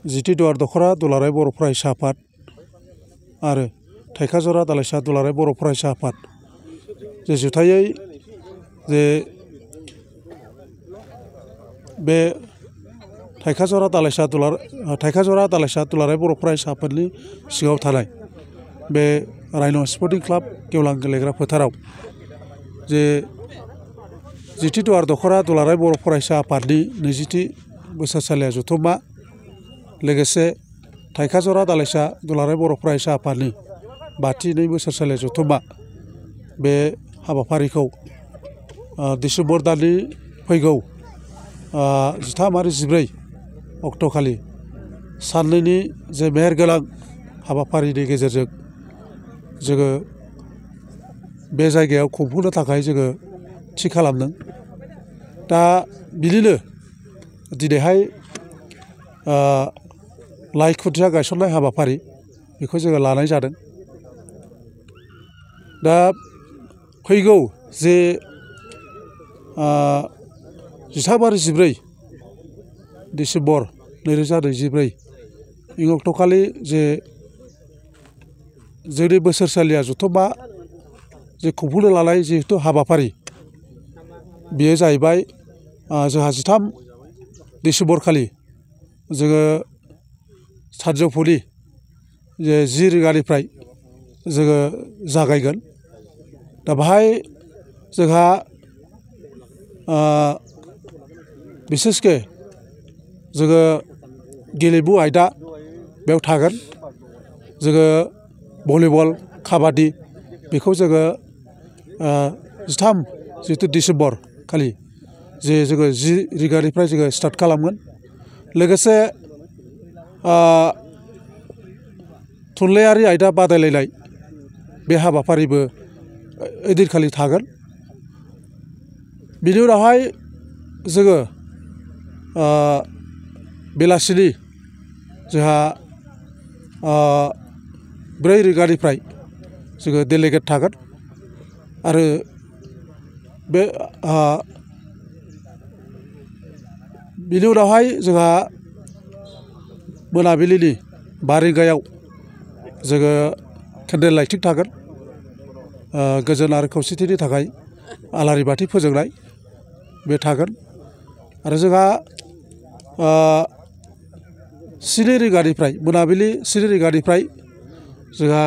जितिदुवार दख'रा दुलाराय बर' फरायसा आफाद आरो थाइखाजरा दालाइसा दुलाराय बर' फरायसा आफाद जे जुथायै जे बे थाइखाजरा दालाइसा दुलाराय बर' फरायसा आफादनि सिङाव थानाय बे राइन' स्पर्टिं क्लाब गेवलां गेलेग्रा फोथाराव जे जितिदुवार दख'रा दुलाराय बर' फरायसा आफादनि 20थि बोसोरसालिया जथुम्मा लोगोसे थाइखाजरा दालाइसा दुलाराय बर' फरायसा आफादनि 5थि बोसोरसालिया जथुम्मा बे हाबाफारिखौ डिसेम्बर दाननि फैगौ 13 आरो 14 अक्ट'खालि साननैनि जे मेहेरगोनां हाबाफारिनि गेजेरजों जोङो बे जायगायाव खुंफुंनो थाखाय जोङो थि खालामदों। दा बिदिनो दिनैहाय लाइ खुन्थिया गायसननाय हाबाफारि बेखौ जोङो लानाय जादों। दा फैगौ जे 13 आरो 14 डिसेम्बर 2024 अक्ट'खालि जे जोंनि बोसोरसालिया जथुम्मा जे खुंफुंनो लानाय जिहेतु हाबाफारि बेयो जाहैबाय जोंहा 13 डिसेम्बर खालि जोङो सानजौफुनि जे 10 रिंगानिफ्राय जोङो जागायगोन। दा बाहाय जोंहा बिसेसके जोङो गेलेमु आयदा बेयाव थागोन। जोङो भलिबल काबादि बेखौ जोङो 13 जितु डिसेम्बर खालि जे जोङो 10 रिंगानिफ्राय जोङो स्टार्ट खालामगोन। लोगोसे थुनलाइयारि आयदा बादायलायनाय बे हाबाफारिबो ओइदिनखालि थागोन। बिनि उनावहाय जोङो बेलासिनि जोंहा 4 रिंगानिफ्राय जोङो डेलिगेट थागोन आरो बे बिनि उनावहाय जोंहा मोनाबिलिनि 5 रिंगायाव जोङो केन्डेल लाइटिं थागोन। गोजोन आरो खौसेथिनि थाखाय आलारि बाथि फोजोंनाय बे थागोन आरो जोंहा 7 रिंगानिफ्राय मोनाबिलि 7 रिंगानिफ्राय जोंहा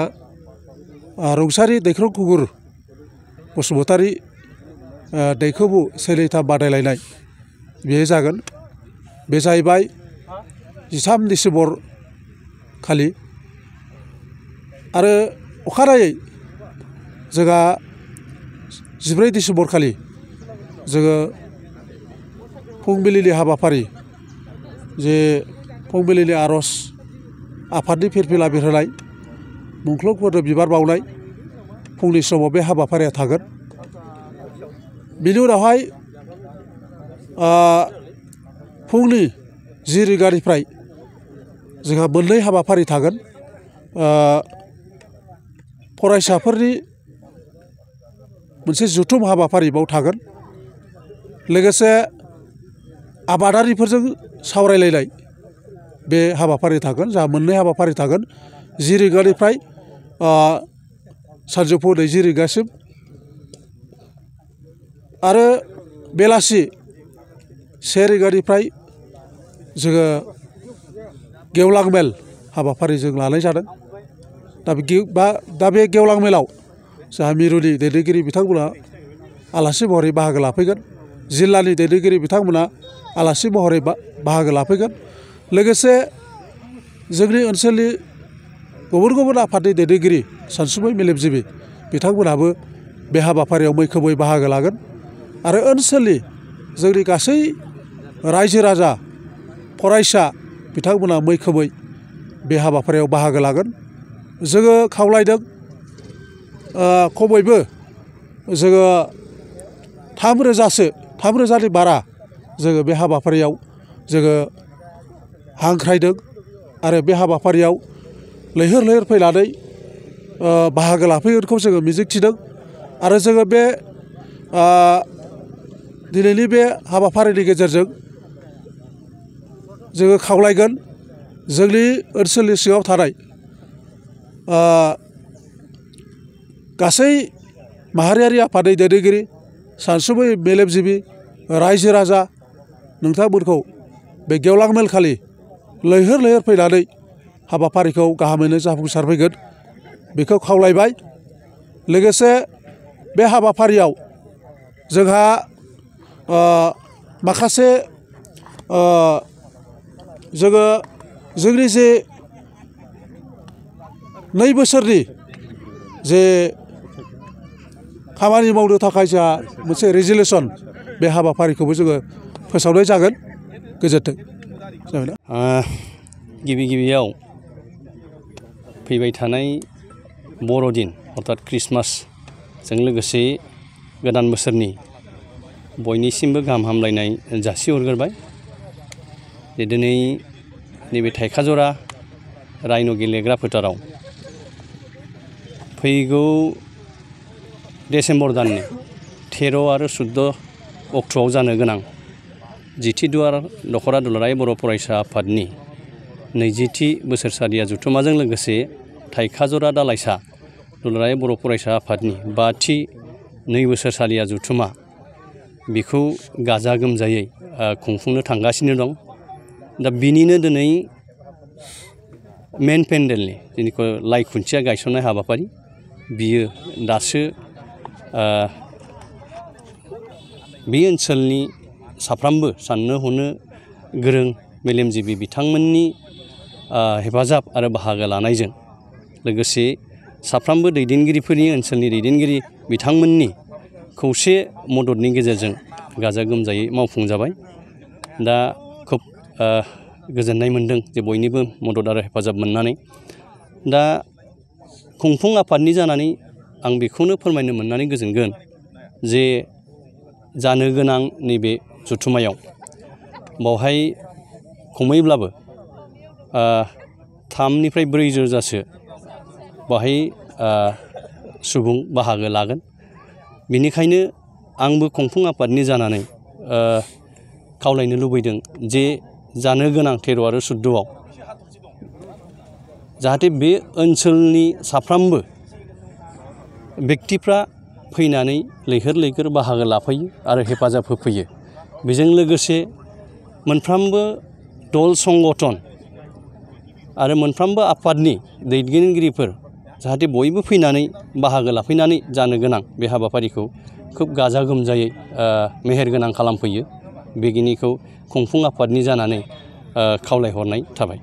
रुंसारि दैख्रं खुंगुर बसुमतारी दैखोमु सैलेथा बादायलायनाय बेयो जागोन। बे जाहैबाय 13 डिसेम्बर खालि आरो अखानायै जोंहा 14 डिसेम्बर खालि जोङो फुंबिलिनि हाबाफारि जे फुंबिलिनि आर'ज आफादनि फिरफिला बिरहोनाय मुंख्लंफोरनो बिबार बावनाय फुंनि समाव बे हाबाफारिया थागोन। बिनि उनावहाय फुंनि 10 रिंगानिफ्राय जोंहा मोननै हाबाफारि थागोन। फरायसाफोरनि मोनसे जथुम हाबाफारि बाव थागोन। लोगोसे आबादारिफोरजों सावरायलायनाय बे हाबाफारि थागोन। जोंहा मोननै हाबाफारि थागोन 10 रिंगानिफ्राय सानजौफु 20 रिंगासिम आरो बेलासि 1 रिंगानिफ्राय जोङो गेवलां मेल हाबाफारि जों लानाय जादों। दा बे गेवलां मेलाव जोंहा मिरुनि दैदेनगिरि बिथांमोना आलासि महरै बाहागो लाफैगोन। जिल्लानि दैदेनगिरि बिथांमोना आलासि महरै बाहागो लाफैगोन। लोगोसे जोंनि ओनसोलनि गुबुन गुबुन आफादनि दैदेनगिरि सानसुमै मेलेमजिबि बिथांमोनाबो बे हाबाफारियाव मैखोमै बाहागो लागोन आरो ओनसोलनि जोंनि गासै रायजो राजा फरायसा बिथांमोना मैखोमै बे हाबाफारियाव बाहागो लागोन। जोङो खावलायदों खमैबो जोङो 3,000नि बारा जोङो बे हाबाफारियाव जोङो हांख्रायदों आरो बे हाबाफारियाव लैहोर लैहोर फैनानै बाहागो लाफैगोनखौ जोङो मिजिंथिदों आरो जोङो बे दिनैनि बे हाबाफारिनि गेजेरजों जोङो खावलायगोन जोंनि ओनसोलनि सिङाव थानाय गासै माहारियारि आफादनि दैदेनगिरि सानसुमै मेलेमजिबि रायजो राजा नोंथांमोनखौ बे गेवलां मेल खालि लैहोर लैहोर फैनानै हाबाफारिखौ गाहामैनो जाफुंसारफैगोन बेखौ खावलायबाय। लोगोसे बे हाबाफारियाव जोंहा माखासे जोङो जोंनि जे 2 बोसोरनि जे खामानि मावनो थाखाय जोंहा मोनसे रेजुलेसन बे हाबाफारिखौबो जोङो फोसावनाय जागोन। गोजोन्थों। गिबियाव फैबाय थानाय बर'दिन अर्थात ख्रिस्टमासजों लोगोसे गोदान बोसोरनि बयनिसिमबो गाहाम हामलायनाय जासिहरग्रोबाय। दिनै नैबे थाइखाजरा राइन' गेलेग्रा फोथाराव फैगौ डिसेम्बर दाननि 13 आरो 14 अक्ट'आव जानो गोनां जिथिदुवार दख'रा दुलाराय बर' फरायसा आफादनि 20थि बोसोरसालिया जथुम्माजों लोगोसे थाइखाजरा दालाइसा दुलाराय बर' फरायसा आफादनि 5थि 2 बोसोरसालिया जथुम्मा बेखौ गाजा गोमजायै खुंफुंनो थांगासिनो दं। दा बिनिनो दिनै मेन पेन्डेलनि जेनिखौ लाइ खुन्थिया गायसननाय हाबाफारि बियो दासो बे ओनसोलनि साफ्रोमबो साननो हनो गोरों मेलेमजिबि बिथांमोननि हेफाजाब आरो बाहागो लानायजों लोगोसे साफ्रोमबो दैदेनगिरिफोरनि ओनसोलनि दैदेनगिरि बिथांमोननि खौसे मददनि गेजेरजों गाजा गोमजायै मावफुंजाबाय। दा खोब गोजोननाय मोनदों जे बयनिबो मदद आरो हेफाजाब मोननानै। दा खुंफुं आफादनि जानानै आं बेखौनो फोरमायनो मोननानै गोजोनगोन जे जानो गोनां नैबे जथुम्मायाव बावहाय खमैब्लाबो 3 निफ्राय 4 रोजासो बाहाय सुबुं बाहागो लागोन। बेनिखायनो आंबो खुंफुं आफादनि जानानै खावलायनो लुबैदों जे जानो गोनां 13 आरो 14आव जाहाथे बे ओनसोलनि साफ्रोमबो व्यक्तिफ्रा फैनानै लैहोर लैहोर बाहागो लाफैयो आरो हेफाजाब होफैयो। बेजों लोगोसे मोनफ्रोमबो दल संगठन आरो मोनफ्रोमबो आफादनि दैदेनगिरिफोर जाहाथे बयबो फैनानै बाहागो लाफैनानै जानो गोनां बे हाबाफारिखौ खोब गाजा गोमजायै मेहेरगोनां खालामफैयो। बेखिनिखौ खुंफुं आफादनि जानानै खावलायहरनाय थाबाय।